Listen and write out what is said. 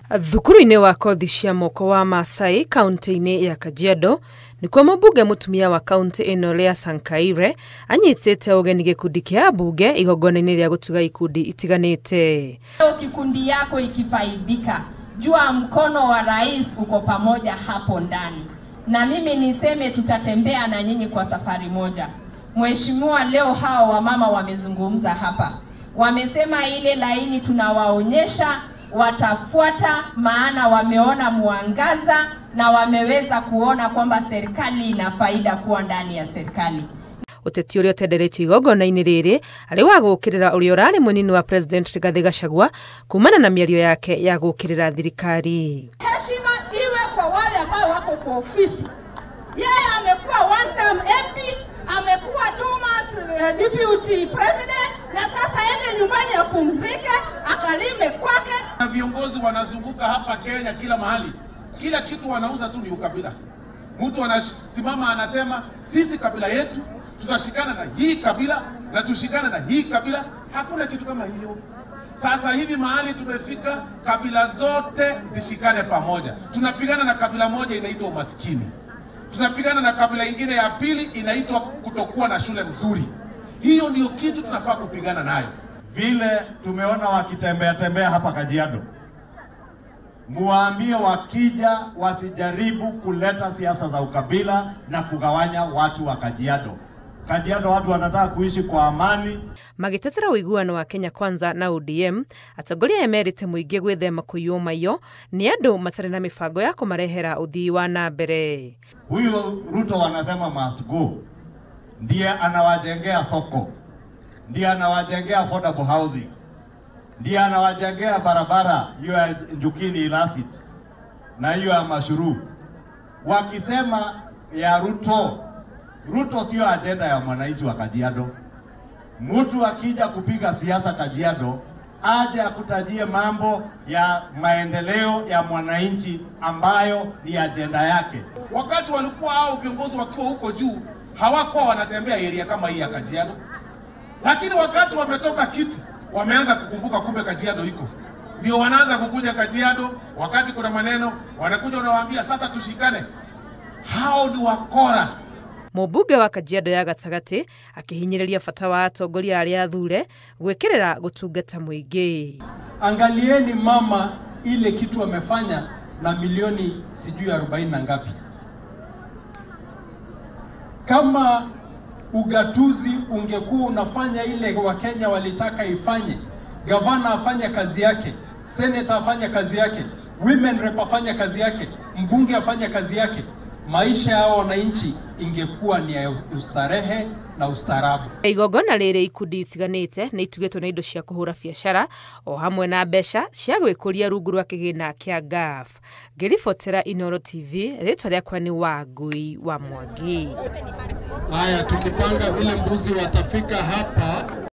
Thukuru-inĩ wa kothi cia moko wa Maasai kaunti-inĩ ya Kajiado nĩkuo mũmbunge mũtumia wa kaunti ĩno Leah Sankaire anyitĩte ũgeni gĩkundi kĩa ambunge igongona-inĩ rĩa gũtuga ikundi itiganĩte. Kikundi yako ikifaidika, jua mkono wa rais uko pamoja hapo ndani. Na mimi niseme tutatembea na nyinyi kwa safari moja. Mheshimiwa, leo hao wamama wamezungumza hapa. Wamesema ile laini tunawaonyesha watafuata, maana wameona mwangaza na wameweza kuona kwamba serikali ina faida kuwa ndani ya serikali. Uteti uria utenderetio igongona-inĩ rĩrĩ arĩ wa gũũkĩrĩra ũrĩa ũrarĩ mũnini wa President Rigathĩ Gachagua kumana na mĩario yake ya gũũkĩrĩra thirikari. Heshima iwe kwa wale ambao wako kwa ofisi. Yeye amekuwa one term MP, amekuwa 2 months deputy president, na sasa ende nyumbani apumzike, akalime kwake. Na viongozi wanazunguka hapa Kenya kila mahali, kila kitu wanauza tu ni ukabila. Mtu anasimama anasema sisi kabila yetu tutashikana na hii kabila na tushikana na hii kabila. Hakuna kitu kama hiyo. Sasa hivi mahali tumefika, kabila zote zishikane pamoja. Tunapigana na kabila moja inaitwa umaskini. Tunapigana na kabila ingine ya pili inaitwa kutokuwa na shule mzuri. Hiyo ndio kitu tunafaa kupigana nayo. Vile tumeona wakitembea tembea hapa Kajiado, muambie wakija wasijaribu kuleta siasa za ukabila na kugawanya watu wa Kajiado. Kajiado watu wanataka kuishi kwa amani. Magĩtetera ũiguano wa Kenya Kwanza na ODM, atongoria aya merĩte mũingĩ gwĩthema kũiywo maiyo nĩ andũ matarĩ na mĩbango ya kũmarehera ũthii wa na mbere. Huyu Ruto wanasema must go, ndiye anawajengea soko, ndiye anawajengea affordable housing, ndiye anawajengea barabara hiyo ya Njukini Ilasit na hiyo ya Mashuru. Wakisema ya Ruto, Ruto sio agenda ya mwananchi wa Kajiado. Mtu akija kupiga siasa Kajiado, aje akutajie mambo ya maendeleo ya mwananchi ambayo ni agenda yake. Wakati walikuwa hao viongozi wakiwa huko juu, hawakuwa wanatembea area kama hii ya Kajiado. Lakini wakati wametoka kiti, wameanza kukumbuka kumbe Kajiado iko. Ndio wanaanza kukuja Kajiado, wakati kuna maneno, wanakuja wanawaambia sasa tushikane. Hao ni wakora. Mũmbunge wa Kajiado ya gatagatĩ akĩhinyĩrĩria bata wa atongoria arĩa athure gwĩkĩrĩra gũtungata mũingĩ. Angalieni mama ile kitu amefanya na milioni sijui 40 na ngapi. Kama ugatuzi ungekuwa unafanya ile Wakenya walitaka ifanye, gavana afanye kazi yake, senator afanye kazi yake, women rep afanye kazi yake, mbunge afanye kazi yake, maisha ya wananchi ingekuwa ni ya ustarehe na ustaarabu. Igongona rĩrĩ ikundi itiganĩte nĩ itugĩtwo na indo cia kũhũra biacara o hamwe na mbeca cia gwĩkũria rungu rwa kĩgĩna kĩa GAF. Ngĩribotera Inooro TV, rĩtwa rĩakwa nĩ Wangui wa Mwangi. Haya, tukipanga vile mbuzi watafika hapa.